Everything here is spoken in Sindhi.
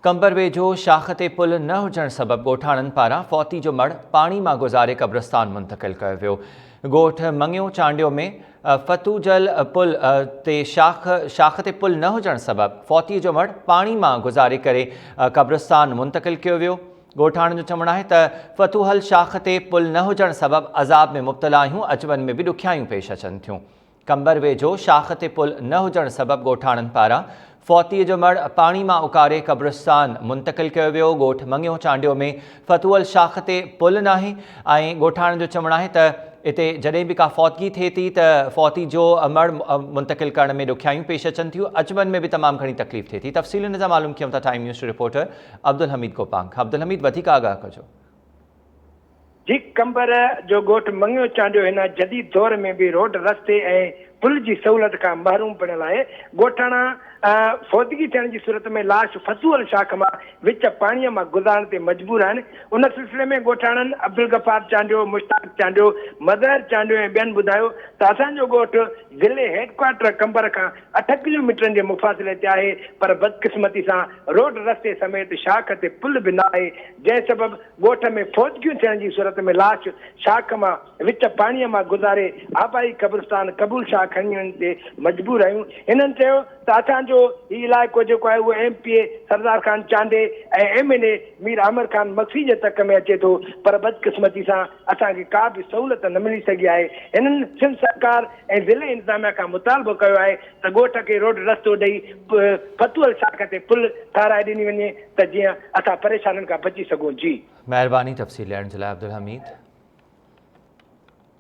قمبر ويجهو شاخ تي پل نه هجڻ سبب ڳوٺاڻن پاران فوتي جو مڙهه پاڻي مان گذاري قبرستان منتقل ڪيو ويو. ڳوٺ مڱيو چانڊيو ۾ فتوجل پل تي شاخ شاخ تي پل نه هجڻ سبب فوتي جو مڙهه پاڻي مان گذاري ڪري قبرستان منتقل ڪيو ويو. ڳوٺاڻن جو چوڻ آهي ته فتوحل شاخ تي پل نه هجڻ سبب عذاب ۾ مبتلا آهيون، اچ وڃ ۾ به ڏکيائيون پيش اچن ٿيون. قمبر ويجهو شاخ تي پل نه هجڻ سبب ڳوٺاڻن پاران فوتي جو مڙهه پاڻي مان اڪاري قبرستان منتقل ڪيو ويو، ڳوٺ مڱيو چانڊيو ۾ فتوئل شاخ تي پل ناهي ۽ ڳوٺاڻن جو چوڻ آهي ته اتي جڏهن به ڪا فوتگي ٿئي ٿي ته فوتي جو مڙهه منتقل ڪرڻ ۾ ڏکيائيون پيش اچن ٿيون، اچ وڃ ۾ به تمام گهڻي تڪليف ٿئي ٿي، تفصيل ان جا معلوم ڪيون ٿا ٽائيم نيوز جو رپورٽر عبدالحميد گوپانگ کان، عبدالحميد وڌيڪ آگاهه ڪجو. جي قمبر جو ڳوٺ مڱيو چانڊيو هن جديد دور ۾ به روڊ رستي ۽ پل جي سهولت کان محروم بڻيل آهي. ڳوٺاڻا فوتگي ٿيڻ جي صورت ۾ لاش فتوحل شاخ مان وچ پاڻيء مان گذارڻ تي مجبور آهن. ان سلسلي ۾ ڳوٺاڻن عبدالغفار چانڊيو، مشتاق چانڊيو، مظهر چانڊيو ۽ ٻين ٻڌايو ته اسان جو ڳوٺ ضلعي هيڊڪوارٽر قمبر کان اٺ ڪلوميٽرن جي مفاصلي تي آهي پر بدقسمتي سان روڊ رستي سميت شاخ تي پل به نه آهي جنهن سبب ڳوٺ ۾ فوتگيون ٿيڻ جي صورت ۾ لاش شاخ مان وچ پاڻيء مان گذاري آبائي قبرستان قبول شاهه کڻي وڃڻ تي مجبور آهيون. هنن چيو ته اسان جو هي علائقو جيڪو آهي اهو M P A Sardar Khan Chandio ۽ M N A Mir Amir Khan Magsi جي تڪ ۾ اچي ٿو پر بدقسمتي سان اسان کي ڪا به سهولت نه ملي سگهي آهي. هنن سنڌ سرڪار ۽ ضلعي انتظاميا کان مطالبو ڪيو آهي ته ڳوٺ کي روڊ رستو ڏئي فتوحل شاخ تي پل ٺهرائي ڏني وڃي ته جيئن اسان پريشانين کان بچي سگهون جي. مهرباني تفصيل ڏيڻ جي لاء عبدالحميد.